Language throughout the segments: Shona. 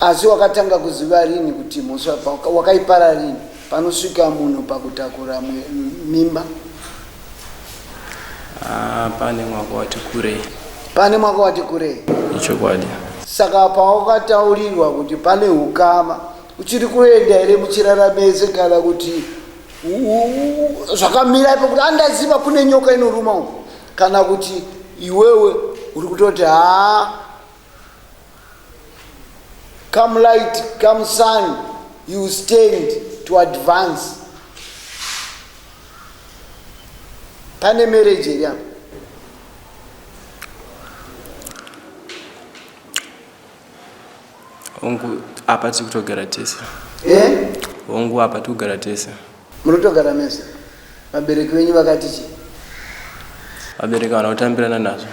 Asi wakatanga kuziva rini kuti mhosva wakaipara rini panosvika munhu pakutakura mimba? Ah, pane mwaka wati kurei. Pane mwaka wati kurei. Ichokwadi. Saka pawakataurirwa kuti pane hukama uchiri kuenda here muchirara mese kana kuti zvakamira ipo kuti andaziva kune nyoka inoruma uku kana kuti iwewe uri kutoti haa Come light, come sun, you stand to advance. Pane marriage here apa? Hongu apa tiri kutogara tese. Eh? Hongu apa tiri kugara tese. Munotogara mese. Vabereki venyu vakati chii? Vabereki havana kutambirana nazvo.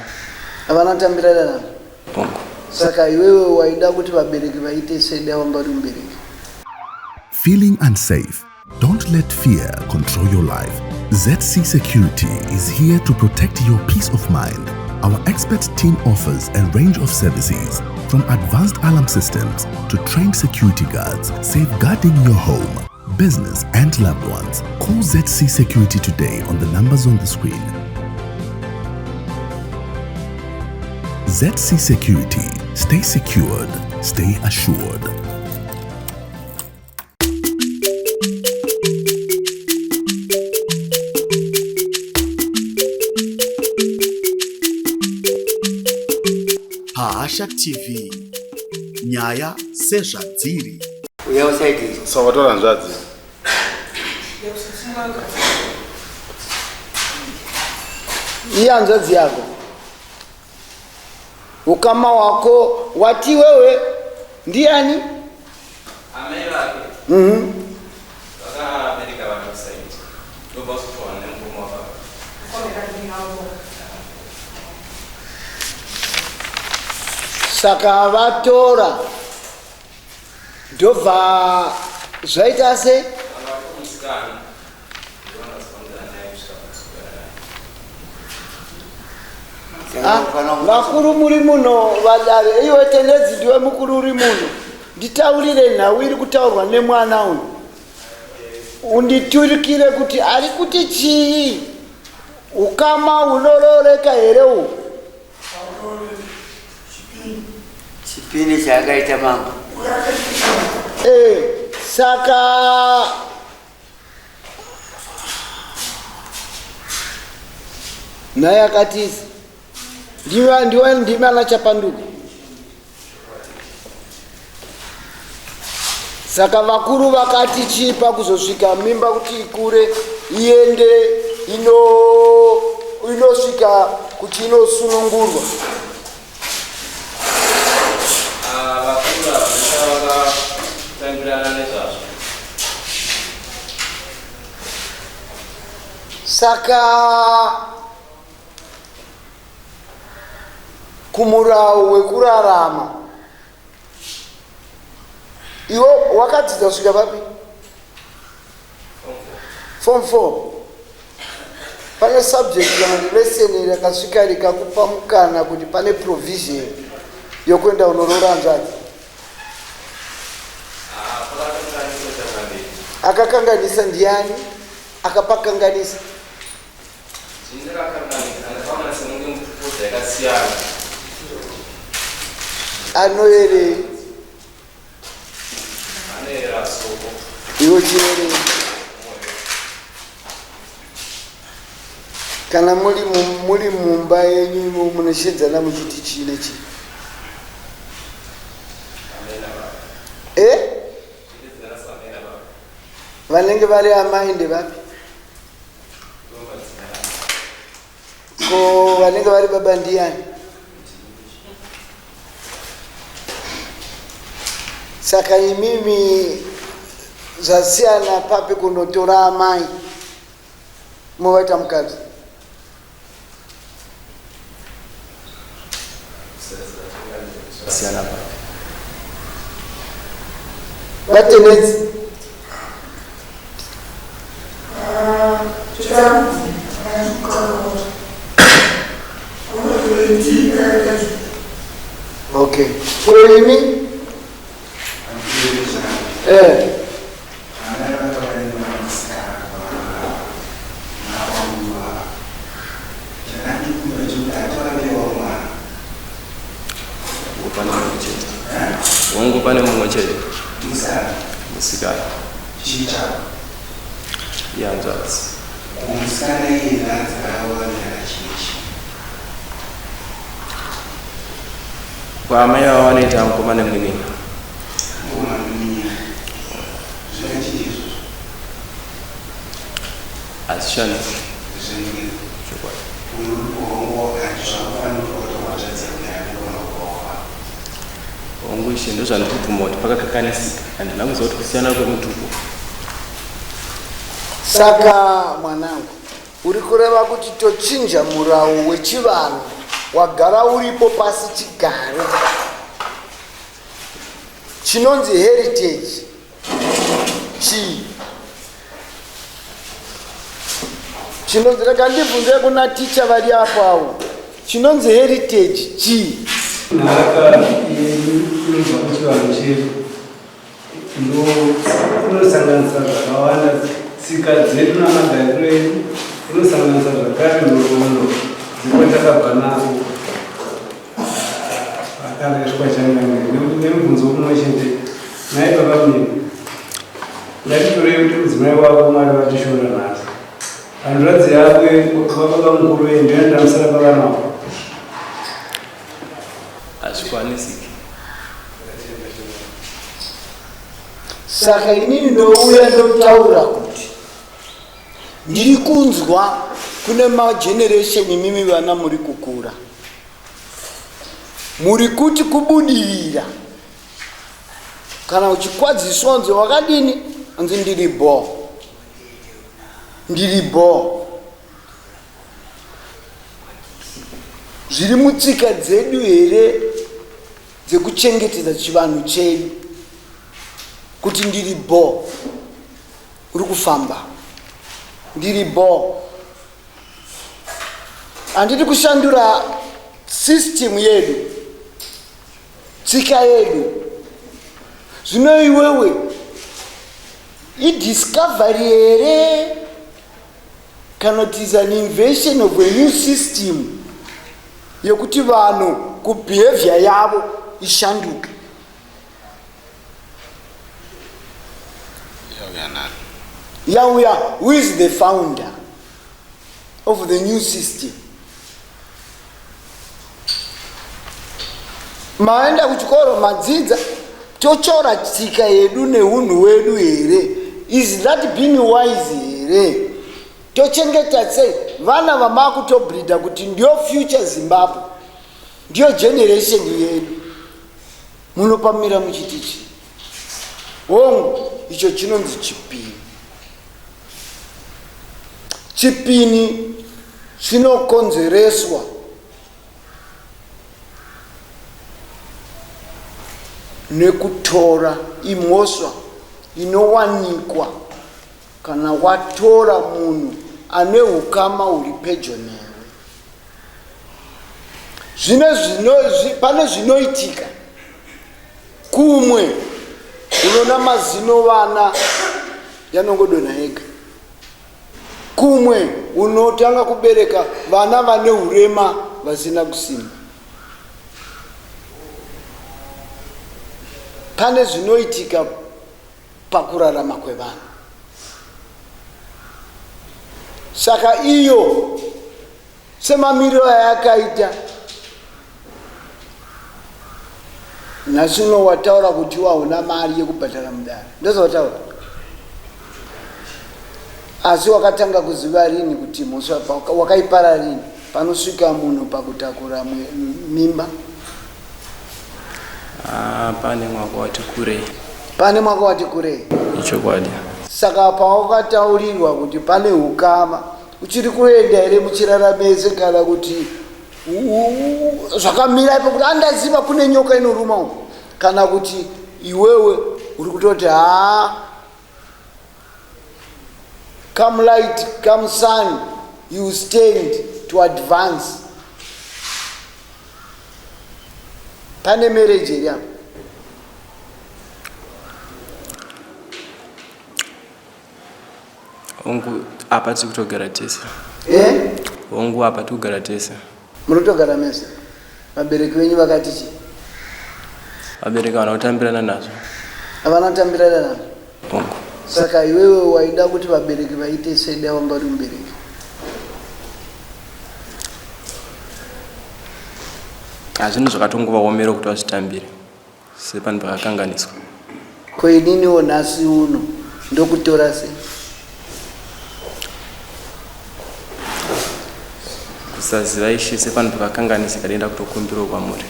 Havana kutambirana nazvo? Hongu. Saka iwewe waida kuti vabereki vaite sei dai wanga uri mubereki? Feeling unsafe? Don't let fear control your life. ZC Security is here to protect your peace of mind. Our expert team offers a range of services from advanced alarm systems to trained security guards, safeguarding your home, business, and loved ones. Call ZC Security today on the numbers on the screen. ZC Security. Stay secured, stay assured. Pahasha TV nyaya sezvadziri. Uya usaite. Saka watora hanzvadzi. Iye hanzvadzi yako. Ukama wako wati wewe ndiani? Amai vake. Mhm. Vakabereka vana kusaiti. Ndobva vazotorwa nemurume wababa. Saka vatora ndobva zvaita sei? Ah, vakuru muri muno vadare iwe tendedzi ndiwe mukuru uri muno nditaurire nhau iri kutaurwa nemwana uyu unditurikire kuti ari kuti chii ukama hunorooreka here uhu Chipini chaakaita mambo. Eh, saka naye akatiza ndiwe ndiwe ndimi ana chapanduka Saka vakuru vakati chii pakuzosvika mimba kuti ikure iende ino inosvika kuti inosunungurwa? Ah, vakuru ava vakatambirana nezvazvo. Saka kumurawo wekurarama Iwe wakadzidza kusvika papi? Form 4. Pane subject kana kuti lesson rakasvika rikakupa mukana kuti pane provision yokuenda unoroora hanzvadzi. Akakanganisa ndiani? Akapakanganisa. Anoyerei? Iwe chiyerei? Kana muri muri mumba yenyu imo munoshedzana muchiti chii nechii? Eh? Vanenge vari amai ndevapi? Ko vanenge vari baba ndiyani? Saka imimi zvasiyana papi kunotora amai movaita mukadzi? Siyana papi? Vatenedzi. Okay. Ko imi? Eh. Hongu, pane mumwe chete. Musikana. Ihanzvadzi. Musikana iye naadzaawanira chichi. Kwaamai vavo vanoita mukoma nemunin'ina. Mukoma nemunin'ina. Zvingachii izvozvo? Hazvishamisi. Zvinenge. Chokwadi. Uyu uri kuhongo wakati zvakufanira kuti watohanzvadzi yako yaanogona kurohwa. Hongu ishe, ndozvandikubvuma kuti pakakakanisika. Handina kuziva kuti kusiyana kwemutupo. Saka mwanangu, uri kureva kuti tochinja murawu wechivanhu wagara uripo pasi chigare chinonzi heritage chii? Chinonzi, rega ndibvunze kuna ticha vari apo avo, chinonzi heritage chii? Nhaka yedu inobva kuchivanhu chedu inosanganisa zvakawanda, tsika dzedu namagariro edu, inosanganisa zvakare nhoroondo dzekwatakabva nako. Akareswa changamire nemubvunzo mumwe chete. Nhai baba munini, ngatitorei kuti mudzimai wako Mwari vatishora nhasi. Hanzvadzi yako vababa mukuru venyu ndiani ndamusara pavana wako? Hazvikwanisiki. Saka inini ndouya ndotaura kuti ndiri kunzwa kune mageneration imimi vana muri kukura muri kuti kubudirira kana uchikwadziswa unzi wakadini, unzi ndiri bho, ndiri bho. Zviri mutsika dzedu here dzekuchengetedza chivanhu chedu kuti ndiri bho, uri kufamba ndiri bho? Handiti kushandura system yedu, tsika yedu? Zvino iwewe idiscovery here kana kuti is an invention of a new system yekuti vanhu kubehavior yavo ishanduke? Yauya, who is the founder of the new system? Maenda kuchikoro, madzidza, tochora tsika yedu neunhu wedu here? Is that being wise here? Tochengeta sei vana vamakutobreeda kuti ndiyo future Zimbabwe, ndiyo generation yedu? Munopamira muchiti chii? Hongu, icho chinonzi chipini. Chipini chinokonzereswa nekutora, imhosva inowanikwa kana watora munhu ane ukama huri pedyo newe. Zvine zvino, pane zvinoitika kumwe, unoona mazino vana yanongodonha ega, kumwe unotanga kubereka vana vane urema vasina kusimba. Pane zvinoitika pakurarama kwevanhu. Saka iyo semamiriro ayakaita nhasi uno, wataura kuti wauna mari yekubhadhara mudare, ndozvawataura, asi wakatanga kuziva rini kuti mhosva wakaipara rini? Panosvika munhu pakutakura mimba? Ah, pane mwaka wati kurei. Pane mwaka wati kurei? Ichokwadi. Saka pawakataurirwa kuti pane ukama, uchiri kuenda here muchiraramese, kana kuti zvakamira ipo kuti andaziva kune nyoka inoruma uku, kana kuti iwewe uri kutoti haa, come light, come sun, you stand to advance? Pane marriage here apa? Hongu, apa tiri kutogara tese. Eh? Hongu, apa tiri kugara tese. Munotogara mese? Vabereki venyu vakati chii? Vabereki havana kutambirana nazvo. Havana kutambirana nazvo? Hongu. Saka iwewe waida kuti vabereki vaite sei dai wanga uri mubereki? Hazvinhu zvakatongovaomera kuti vazvitambire sepani pakakanganiswa. Ko ininiwo nhasi uno ndokutora sei? Kusaziva ishe sepani pakakanganisika denda kutokumbirawo kwamuri.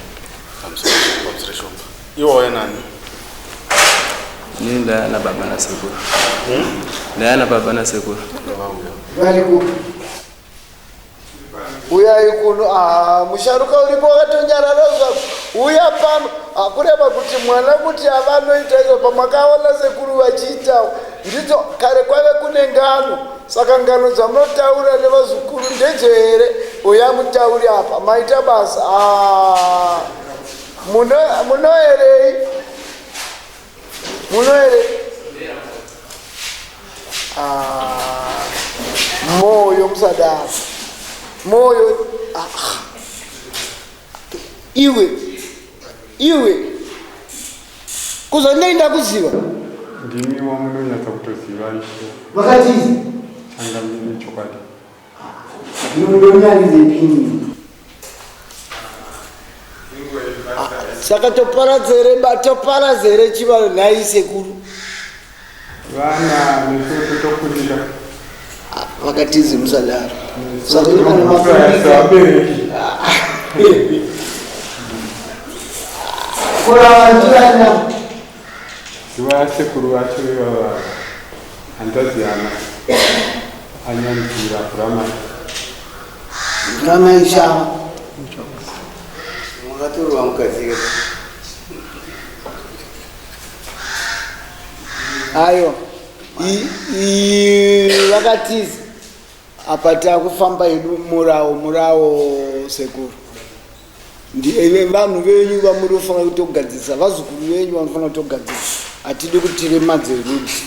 Pamusoro shomba. Iwe wauya nani? Inini ndaya nababa nasekuru. Ndaya nababa nasekuru. Vauya. Vari kupi? Uyai kuno. Ah, musharuka uripo wakatonyarara zvako. Uya pano. Hakureva kuti mwana kuti avanoita izvo pamakaona sekuru vachiitawo. Ndidzo kare kwave kune ngano. Saka ngano dzamunotaura nevazukuru ndedzo here? Uya mutauri apa. Maita basa. Ah. Muno munoerei? Munoere? Ah, moyo musadaro. Moyo ah. Iwe iwe kuzondei kuziva Ndimi wamunonyatsa kutoziva ishe. Vakatizi Changamire, chokwadi. Ndinonyaridzepini? Saka toparadza here toparadza here chivalo nhai sekuru? Vana nesu totokurira. Vakatizi musadaro. Saka kana makurira Sevabereki. Kurava Ziva sekuru vacho ivava hanzvadzi yana anyanzira Brahman. Ramaishava. Makatorwa mukadzi. Aiwa, vakatizi apa takufamba hedu murawo murawo sekuru. Vanhu venyu vamuri kufanira kutogadzirisa, vazukuru venyu vanofanira kutogadzirisa. Hatidi kutiremadze rudzi.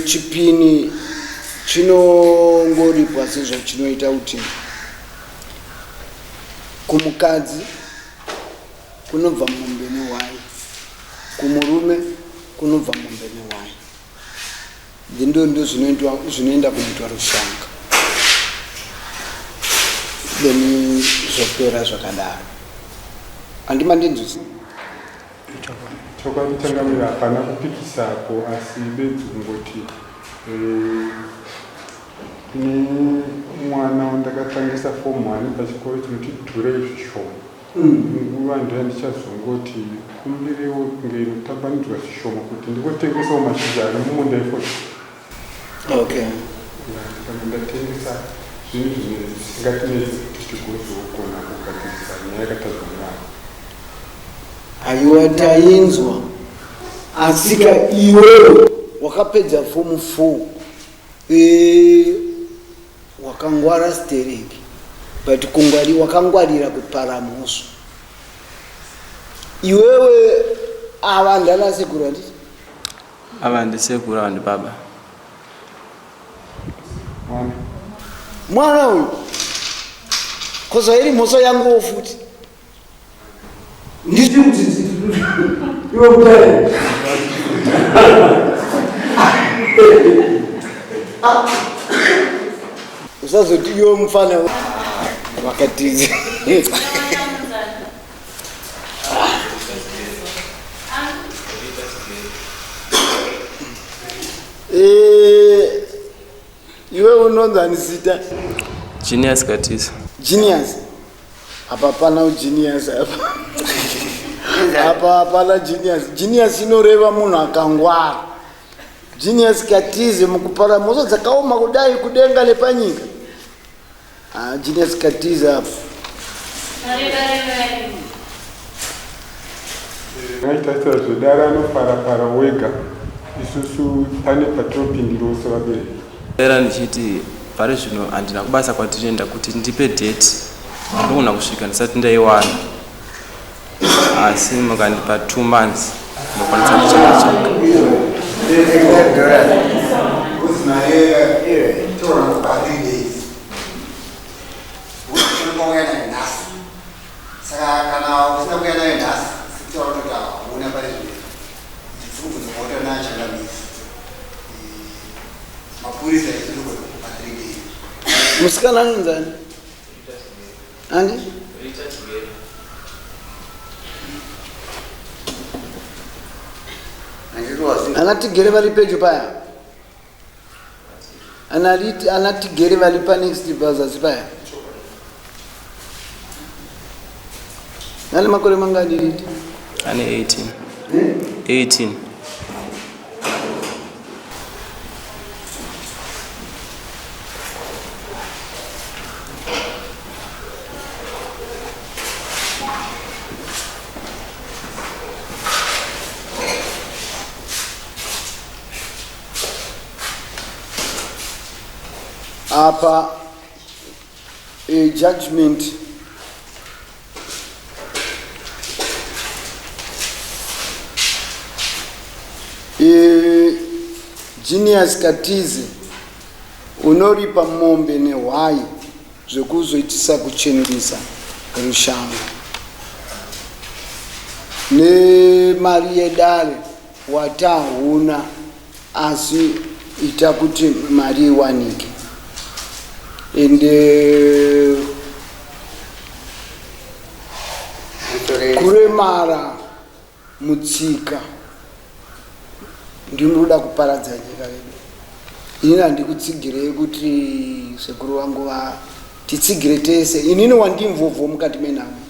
Chipini chinongoripwa sezvachinoita kuti kumukadzi kunobva mombe nehwai, kumurume kunobva mombe nehwai. Ndo zvinoenda kunoitwa rushanga, then zvopera zvakadaro. Handimandinzwisi? Chokwadi changamira, hapana kupikisapo, asi bedzi kungoti kune mwana wandakatangisa form 1 pachikoro chinoti dhurei zvishoma. Nguva ndoyandichazongoti kumbirewo kunge inotambanudzwa zvishoma kuti ndingotengesawo mashizha ari mumunda efodya. Kana ndatengesa zvinhu zvimwe zvisingatinetsi kuti tigozogona kugadzirisa nyaya yakatadzwa nevanhu. Aiwa, tainzwa, asika iwewe wakapedza form 4, wakangwara stereki, but kungwari wakangwarira kupara mhosva iwewe. Ava ndana sekuru, handiti? Ava ndisekuru, ava ndibaba. Mwana. Mwana uyu koza iri mhosva yanguwo futi. Nditi kuti iwe mutare usazoti iwe mufana wakatizi. Iwe unonzani zita? Genius Katisa. Genius? Apa pana ugenius apa. Apa hapana genius. Genius inoreva munhu akangwara. Genius Katize mukupara mhosva dzakaoma kudai kudenga nepanyika. Ah, Genius Katize apa. Ngaitaisa zvedare anoparapara wega, isusu pane patinopindirawo sevabereki. Era ndichiti pari zvino handina kubasa kwatinoenda kuti ndipe date, ndogona kusvika ndisati ndaiwana, asi mukandipa 2 months ndokwanisa kutsvaka tsvaka. Toona kupa 3 days. Unouya nayo nhasi. Saka kana usina kuuya nayo nhasi, sitaura kuti hauna pari zvino. Dzikubvunza kwaita nayo changamisi. Mapurisa isu tinogona kupa 3 days. Musikana anonzani? Andi? Ana Tigere vari pedyo paya. Ana Tigere vari panext pazasi paya. Ane makore mangani Rita? Ane 18. 18. Apa a judgment e, Genius Katize unoripa mombe nehwai zvekuzoitisa kuchenurisa rushango nemari yedare watahuna asi ita kuti mari iwanike ende kuremara mutsika ndinoda kuparadza nyika yedu inini handikutsigirei kuti sekuru vangu va titsigire tese inini wandimvovho mukati menhamo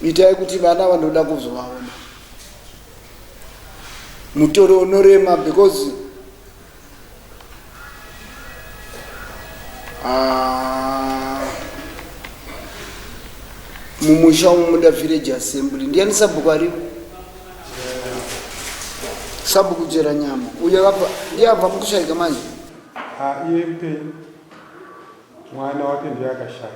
itai kuti vana vanoda kuzovaona mutoro unorema because ah, mumusha umu muda village assembly ndiani sabhuku aripo sabhuku jera nyama uyo akabva ndiye abva mukushaika manje Ha, iye mupenyu mwana wake ndiye akashaya.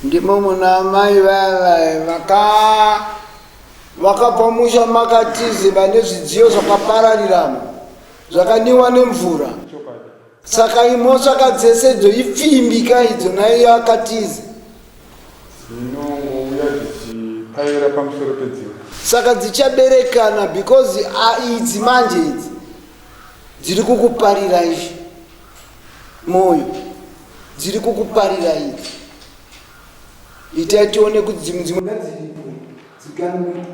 Ndimo muna amai vaya vaya vaka vakabva musha makatize vane zvidziyo zvakapararirana zvakaniwa nemvura saka imhosvaka dzese idzo ipfimbi ka idzo naiyo akatize dzinongouya dzichipaira pamusoro pedzimwe saka dzichaberekana because idzi manje idzi dziri kukuparira izvi moyo dziri kukuparira idzi itai tione kuti dzimwe dzimwe ngadziripwe dzikanwe.